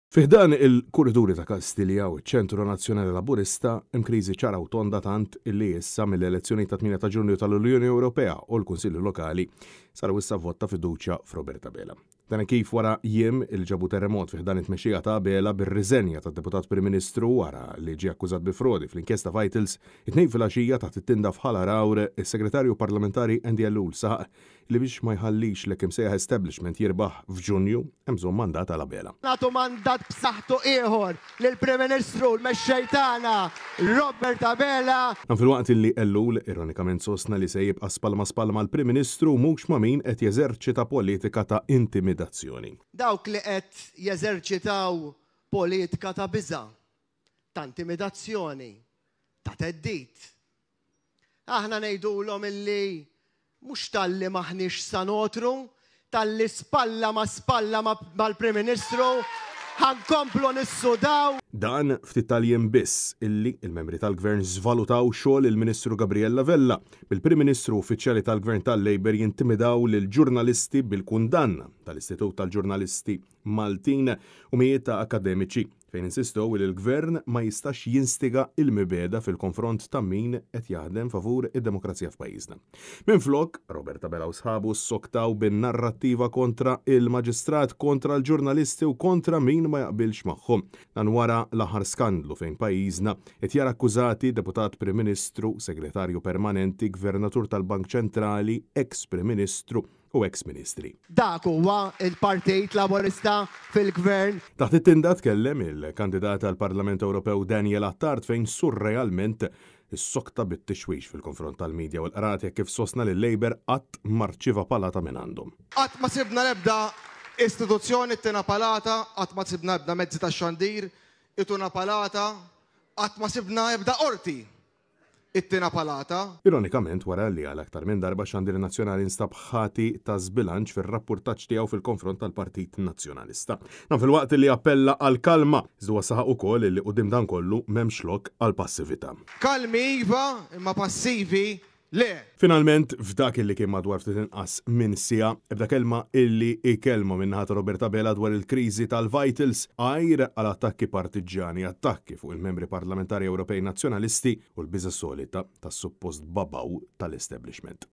Fi ħdan il-kurituri ta' Kastilja u ċ-Ċentru Nazzjonali Laburista hemm kriżi ċara u tonda tant illi issa mill-elezzjonijiet ta' 8 ta' Ġunju tal-Unjoni Ewropea u l-Kunsilli Lokali saru issa vot ta' fiduċja f'Robert Abela. Dan kif wara jiem il ġabu terremot fi ħdan it-tmexxija ta' Abela bir-riżenja tad-Deputat Prim Ministru wara li ġie akkużat bi frodi fl-inkjesta Vitals, it-Tnejn filgħaxija taħt it-tinda f'Ħal Għargħur, is-Segretarju Parlamentari Andy Ellul saħaq li biex ma jħallix l-hekk imsejjaħ establishment jirbaħ f'Ġunju, hemm bżonn mandat għal Abela. Nagħtu mandat b'saħħtu ieħor lill-Prim Ministru u l-Mexxej tagħna Robert Abela. Dan filwaqt li Ellul ironikament sostna li se jibqa' spalla ma' spalla mal-Prim Ministru u mhux ma' min qed jeżerċita politika ta' intimidazzjoni. Dawk li qed jeżerċitaw politika ta' biża', ta' intimidazzjoni, ta' theddid. Aħna ngħidulhom illi mhux talli m'aħniex sa nogħtru, talli spalla ma' spalla mal-Prim Ministru ħa nkomplu nissudaw. Dan ftit tal-jiem biss illi l-membri tal-Gvern żvalutaw xogħol il-Ministru Gabriella Vella, bil-Prim Ministru u uffiċjali tal-Gvern tal-Labour jintimidaw lill-ġurnalisti bil-kundanna tal-Istitut tal-Ġurnalisti Maltin u mijiet ta' akkademiċi fejn insistew li l-Gvern ma jistax jinstiga l-mibegħda fil-konfront ta' min qed jaħdem favur id-demokrazija f'pajjiżna. Minflok, Robert Abela u sħabu ssoktaw bin-narrattiva kontra il-Maġistrat, kontra l-ġurnalisti u kontra min ma jaqbilx magħhom. Dan wara l-aħħar skandlu fejn pajjiżna qed jara akkużati Deputat Prim Ministru, Segretarju Permanenti, Gvernatur tal-Bank Ċentrali, eks Prim Ministru, u eks Ministri. Dak huwa l-Partit Laburista fil-Gvern. Taħt it-tinda tkellem il-kandidat għall-Parlament Ewropew Daniel Attard fejn surrealment issokta bit-tixwix fil-konfront tal-media u l-qrati hekk kif sostna li l-Labour qatt ma rċieva palata mingħandhom. Qatt ma sibna l-ebda istituzzjoni ttina palata, qatt ma sibna ebda mezzi tax-xandir ituna palata, qatt ma sibna ebda qorti it-tiena palata. Ironikament wara li għal aktar minn darba x-xandir nazzjonali nstab ħati ta' żbilanċ fir-rappurtaġġ tiegħu fil-konfront tal-Partit Nazzjonalista. Dan filwaqt li appella għall-kalma, iżda huwa saħaq ukoll li quddiem dan kollu m'hemmx lok għall-passività. Kalmi iva, imma passivi le! Finalment, f'dak illi kien madwar ftit inqas minn siegħa, ebda kelma illi hi kelma min-naħa ta' Robert Abela dwar il-kriżi tal-Vitals, għajr għal attakki partiġġjani, attakki fuq il-membri parlamentari Ewropej Nazzjonalisti u l-biża' solita tas-suppost babaw tal-establishment.